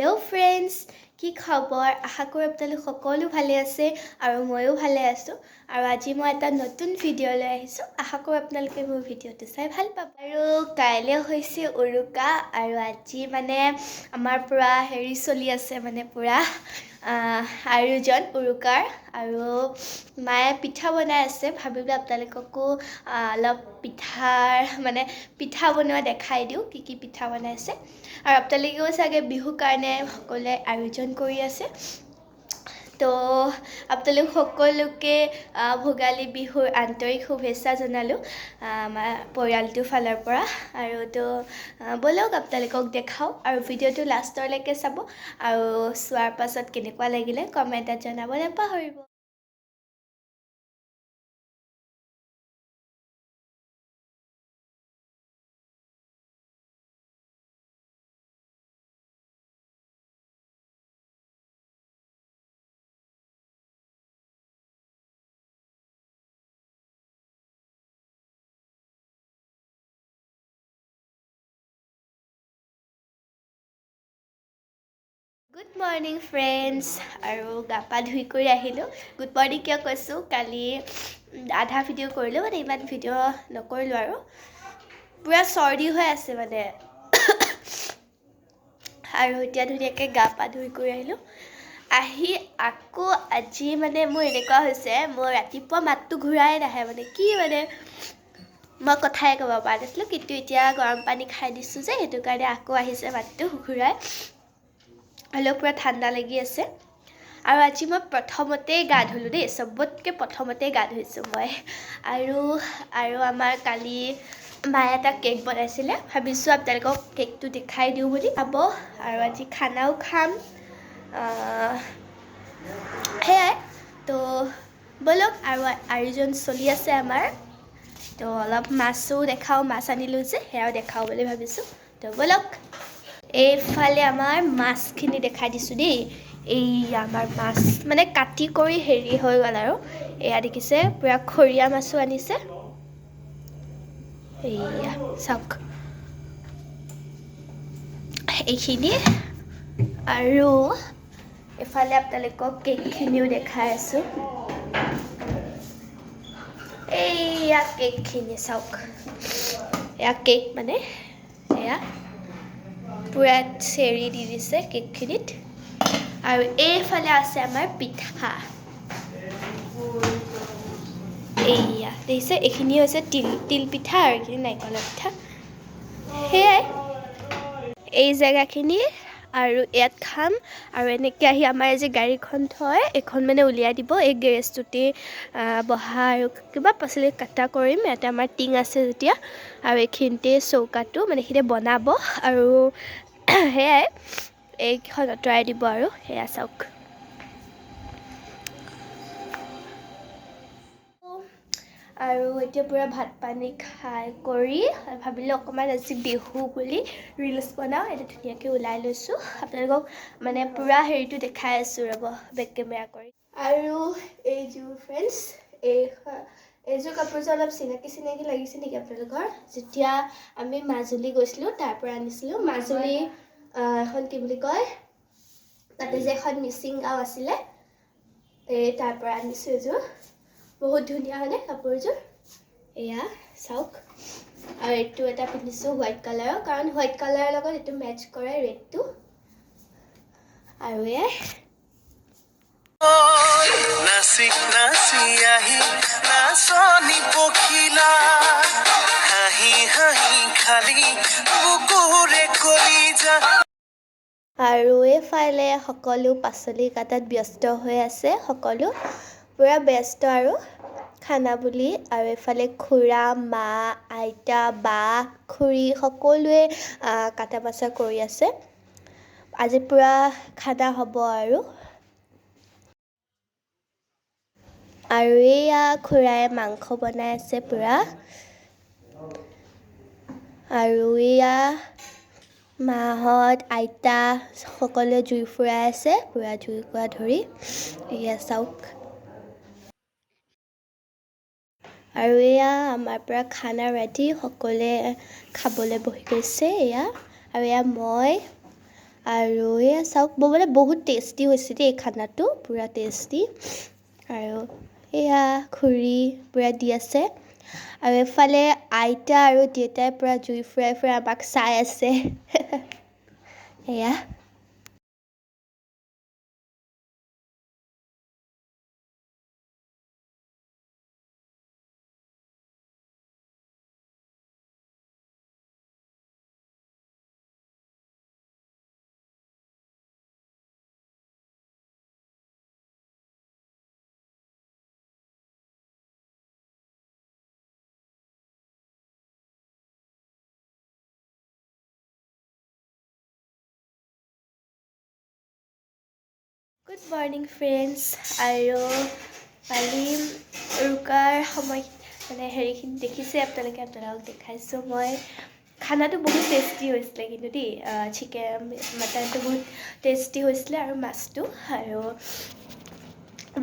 Hello' friends, কি খবৰ? আশা কৰোঁ আপোনালোক সকলো ভালে আছে আৰু ময়ো ভালে আছোঁ। আৰু আজি মই এটা নতুন ভিডিঅ' লৈ আহিছোঁ। আশা কৰোঁ আপোনালোকে মোৰ ভিডিঅ'টো চাই ভাল পাব। আৰু কাইলৈ হৈছে উৰুকা আৰু আজি মানে আমাৰ পূৰা হেৰি চলি আছে, মানে পূৰা আয়োজন উৰুকাৰ। আৰু মায়ে পিঠা বনাই আছে, ভাবিলোঁ আপোনালোককো অলপ পিঠাৰ মানে পিঠা বনোৱা দেখাই দিওঁ, কি কি পিঠা বনাইছে। আৰু আপোনালোকেও চাগে বিহুৰ কাৰণে সকলোৱে আয়োজন কৰি আছে। তো আপোনালোক সকলোকে ভোগালী বিহুৰ আন্তৰিক শুভেচ্ছা জনালোঁ আমাৰ পৰিয়ালটোৰ ফালৰ পৰা। আৰু তো ব'লক আপোনালোকক দেখাওঁ আৰু ভিডিঅ'টো লাষ্টৰলৈকে চাব আৰু চোৱাৰ পাছত কেনেকুৱা লাগিলে কমেণ্টত জনাব নাপাহৰিব। গুড মৰ্ণিং ফ্ৰেণ্ডছ, আৰু গা পা ধুই কৰি আহিলোঁ। গুড মৰ্ণিং কিয় কৈছোঁ, কালি আধা ভিডিঅ' কৰিলোঁ, মানে ইমান ভিডিঅ' নকৰিলোঁ আৰু পূৰা চৰ্দি হৈ আছে মানে। আৰু এতিয়া ধুনীয়াকৈ গা পা ধুই কৰি আহিলোঁ। আহি আকৌ আজি মানে মোৰ এনেকুৱা হৈছে, মোৰ ৰাতিপুৱা মাতটো ঘূৰাই নাহে, মানে কি মানে মই কথাই ক'ব পৰা নাছিলোঁ, কিন্তু এতিয়া গৰম পানী খাই দিছোঁ যে সেইটো কাৰণে আকৌ আহিছে মাতটো ঘূৰাই। হ'লেও পূৰা ঠাণ্ডা লাগি আছে। আৰু আজি মই প্ৰথমতেই গা ধুলোঁ দেই, চবতকৈ প্ৰথমতেই গা ধুইছোঁ মই। আৰু আৰু আমাৰ কালি মায়ে এটা কেক বনাইছিলে, ভাবিছোঁ আপোনালোকক কেকটো দেখাই দিওঁ বুলি খাব। আৰু আজি খানাও খাম, সেয়াই। তো ব'লক, আৰু আয়োজন চলি আছে আমাৰ। তো অলপ মাছো দেখাওঁ, মাছ আনিলোঁ যে সেয়াও দেখাওঁ বুলি ভাবিছোঁ। তো ব'লক, এইফালে আমাৰ মাছখিনি দেখাই দিছোঁ দেই। এই আমাৰ মাছ মানে কাটি কৰি হেৰি হৈ গ'ল আৰু। এয়া দেখিছে, পূৰা খৰিয়া মাছো আনিছে। এইয়া চাওক এইখিনি। আৰু এইফালে আপোনালোকক কেকখিনিও দেখাই আছোঁ। এইয়া কেকখিনি চাওক, এয়া কেক মানে এয়া পূৰা চেৰি দি দিছে কেকখিনিত। আৰু এইফালে আছে আমাৰ পিঠা। এইয়া দেখিছে, এইখিনি হৈছে তিল পিঠা আৰু এইখিনি নাৰিকলৰ পিঠা। সেয়াই এই জেগাখিনি। আৰু ইয়াত খাম। আৰু এনেকৈ আহি আমাৰ যে গাড়ীখন থয়, এইখন মানে উলিয়াই দিব। এই গেৰেজটোতেই বহা আৰু কিবা পাচলি কটা কৰিম। ইয়াতে আমাৰ টিং আছে যেতিয়া। আৰু এইখিনিতে চৌকাটো মানে এইখিনিতে বনাব। আৰু সেয়াই এইখন আঁতৰাই দিব। আৰু সেয়া চাওক। আৰু এতিয়া পূৰা ভাত পানী খাই কৰি ভাবিলোঁ অকণমান আজি বিহু বুলি ৰিলচ বনাওঁ। এতিয়া ধুনীয়াকৈ ওলাই লৈছোঁ, আপোনালোকক মানে পূৰা হেৰিটো দেখাই আছোঁ, ৰ'ব বেক কেমেৰা কৰি। আৰু এইযোৰ ফ্ৰেণ্ডছ, এইযোৰ কাপোৰযোৰ অলপ চিনাকি চিনাকি লাগিছে নেকি আপোনালোকৰ? যেতিয়া আমি মাজুলী গৈছিলোঁ তাৰ পৰা আনিছিলোঁ। মাজুলী এখন কি বুলি কয়, তাতে যে এখন মিচিং গাঁও আছিলে, এই তাৰ পৰা আনিছোঁ এইযোৰ। বহুত ধুনীয়া হয়নে কাপোৰযোৰ? এয়া চাওক। আৰু এইটো এটা পিন্ধিছোঁ হোৱাইট কালাৰৰ, কাৰণ হোৱাইট কালাৰৰ লগত এইটো মেচ কৰে ৰেডটো। আৰু এয়াই। নাচি নাচি আহি নাচনি পখিলা, হাঁহি হাঁহি খালি বুকুৰে কলিজা। আৰু এইফালে সকলো পাচলি কাটাত ব্যস্ত হৈ আছে, সকলো পূৰা ব্যস্ত আৰু খানা বুলি। আৰু এইফালে খুৰা, মা, আইতা, বা, খুৰী সকলোৱে কাটা বাচা কৰি আছে। আজি পূৰা খানা হ'ব। আৰু আৰু এইয়া খুৰাই মাংস বনাই আছে পূৰা। আৰু এইয়া মাহঁত, আইতা সকলোৱে জুই ফুৰাই আছে, পূৰা জুইকুৰা ধৰি। এয়া চাওক। আৰু এয়া আমাৰ পৰা খানা ৰেডি, সকলোৱে খাবলৈ বহি গৈছে। এয়া আৰু এয়া মই আৰু এয়া চাওক, মানে বহুত টেষ্টি হৈছে দেই খানাটো, পূৰা টেষ্টি। আৰু এয়া খুৰী পূৰা দি আছে। আৰু এফালে আইতা আৰু দেউতাই পূৰা জুই ফুৰাই ফুৰাই আমাক চাই আছে। এয়া গুড মৰ্ণিং ফ্ৰেণ্ডছ। আৰু কালি ৰুকাৰ সময় মানে হেৰিখিনি দেখিছে আপোনালোকে, আপোনালোকক দেখাইছোঁ মই। খানাটো বহুত টেষ্টি হৈছিলে কিন্তু দেই, চিকেন মাটনটো বহুত টেষ্টি হৈছিলে আৰু মাছটো। আৰু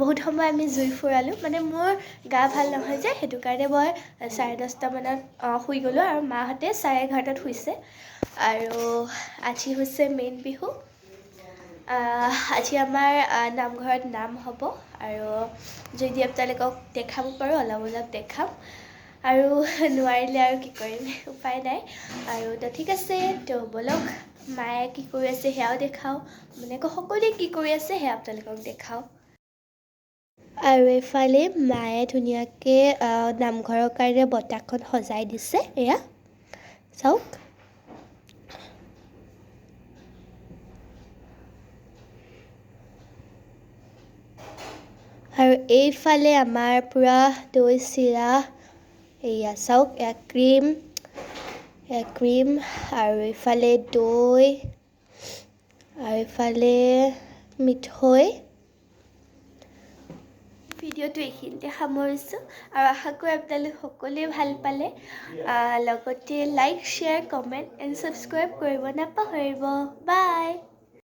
বহুত সময় আমি জুই ফুৰালোঁ, মানে মোৰ গা ভাল নহয় যে, সেইটো কাৰণে মই 10:30 মানত শুই গ'লোঁ আৰু মাহঁতে 11:30ত শুইছে। আৰু আজি হৈছে মেইন বিহু। আজি আমাৰ নামঘৰত নাম হ'ব আৰু যদি আপোনালোকক দেখাব পাৰোঁ অলপ অলপ দেখাম, আৰু নোৱাৰিলে আৰু কি কৰিম, উপায় নাই। আৰু তো ঠিক আছে, তো ব'লক মায়ে কি কৰি আছে সেয়াও দেখাওঁ, মানে সকলোৱে কি কৰি আছে সেয়া আপোনালোকক দেখাওঁ। আৰু এইফালে মায়ে ধুনীয়াকৈ নামঘৰৰ কাৰণে বটাখন সজাই দিছে, এয়া চাওক। আৰু এইফালে আমাৰ পূৰা দৈ চিৰা, এয়া চাওক, এয়া ক্ৰীম, এয়া ক্ৰীম, আৰু এইফালে দৈ, আৰু এইফালে মিঠৈ। ভিডিঅ'টো এইখিনিতে সামৰিছোঁ আৰু আশা কৰোঁ আপোনালোক সকলোৱে ভাল পালে। লগতে like, share, comment and subscribe কৰিব নাপাহৰিব। বাই।